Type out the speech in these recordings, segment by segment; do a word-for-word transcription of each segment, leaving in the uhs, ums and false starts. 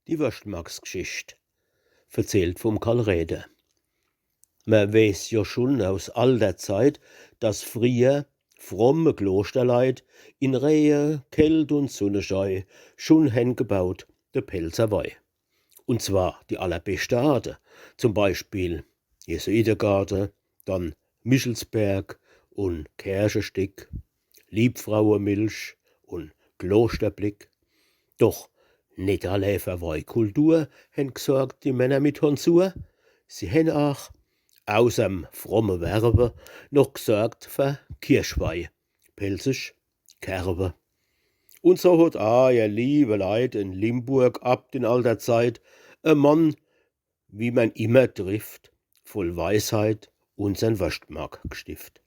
Die Worschtmarksgschicht, verzählt vum Karl Räder. Mer weeß jo schun aus alter Zeit, dass frieher fromme Kloschterleit in Rehe, Kält un Sunneschei schun hen gebaut de Pälzer Wei. Un zwar die allerbeschte Arte, zum Beispiel Jesuitegarde, dann Michelsberg un Kerchestick, Liebfrauemilch un Kloschterblick. Doch net allä fer Weikultur hen gsorgt die Männer mit Tonsur, sie hen aach außerm fromme Werbe noch gsorgt fer Kirchwei, pälzisch Kerbe. Un so hot aa, ihr liebe Leit, en Limburg Abt in alter Zeit e Mann, wie mer'n immer trifft, voll Weisheit unsern Worschtmark gstift.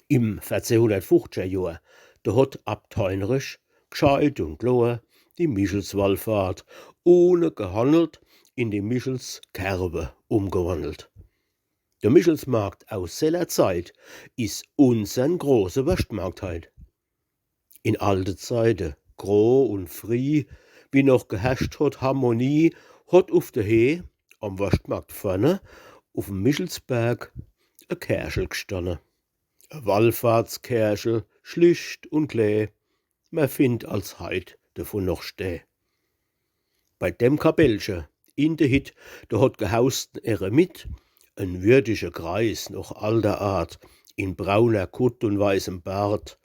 Im verzehhunnertfuchziger Johr, do hot Abt Heinrich gscheit un klor die Michelswallfahrt ohne gehannelt in die Michelskerbe umgewannelt. De Michelsmarkt aus seller Zeit is unsern große Worschtmarkt heit. In alte Zeite, gro un frieh, wie noch geherrscht hot Harmonie, hot uf de Heh am Worschtmarkt vorne uf'm Michelsberg e Kerchel gstanne. E Wallfahrtskerchel, schlicht un klä, mer findt als heit devun noch Stä. Bei dem Kapellche in de Hitt, do hot gehaust en Eremit, en würdige Greis noch alter Art, in brauner Kutt un weißem Bart.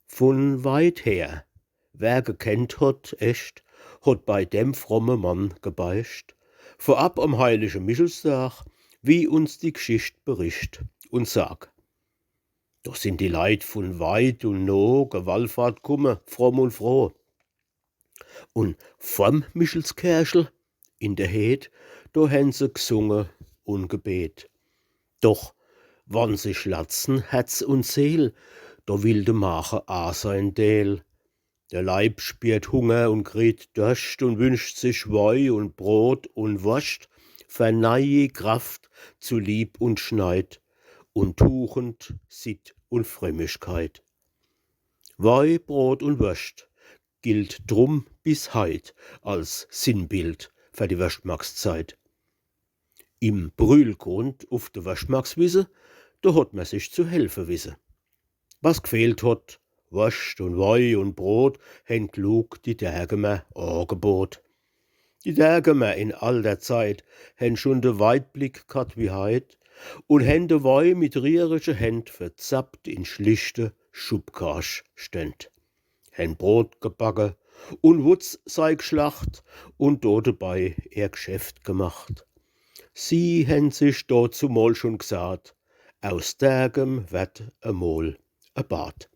Vun weit her, wer gekennt hot, echt, hot bei dem fromme Mann gebeicht, vorab am heilige Michelsdag, wie uns die Gschicht bericht, un sag: Do sin die Leit vun weit un noh gewallfahrt kumme, fromm un froh. Un vorm Michelskerchel in de Heed, do hen se gsunge un gebet. Doch wann sich latzen Herz un Seel, do will de Mache aa sein Deel. De Leib spiert Hunger un kriegt Dorscht un wünscht sich Wei un Brot un Worscht, fer neii Kraft zu Lieb un Schneid un Tugend, Sitt un Frömmigkeit. Wei, Brot un Worscht gilt drum bis heit als Sinnbild fer die Worschtmarkszeit. Im Brühlgrund uf de Worschtmarkswisse, do hot mer sich zu helfe wisse. Was gfehlt hot, Worscht un Wei un Brot, hen klug die Dergemer aagebot. Die Dergemer in alter Zeit hen schun de Weitblick ghat wie heit un hen de Wei mit rierige Händ verzappt in schlichte Schubkarchständ, hen Brot gebacke un Wutz sei gschlacht un do debei ehr Gschäft gemacht. Sie hen sich dozumol schun gsaat: Aus Dergem werd emol e Bad.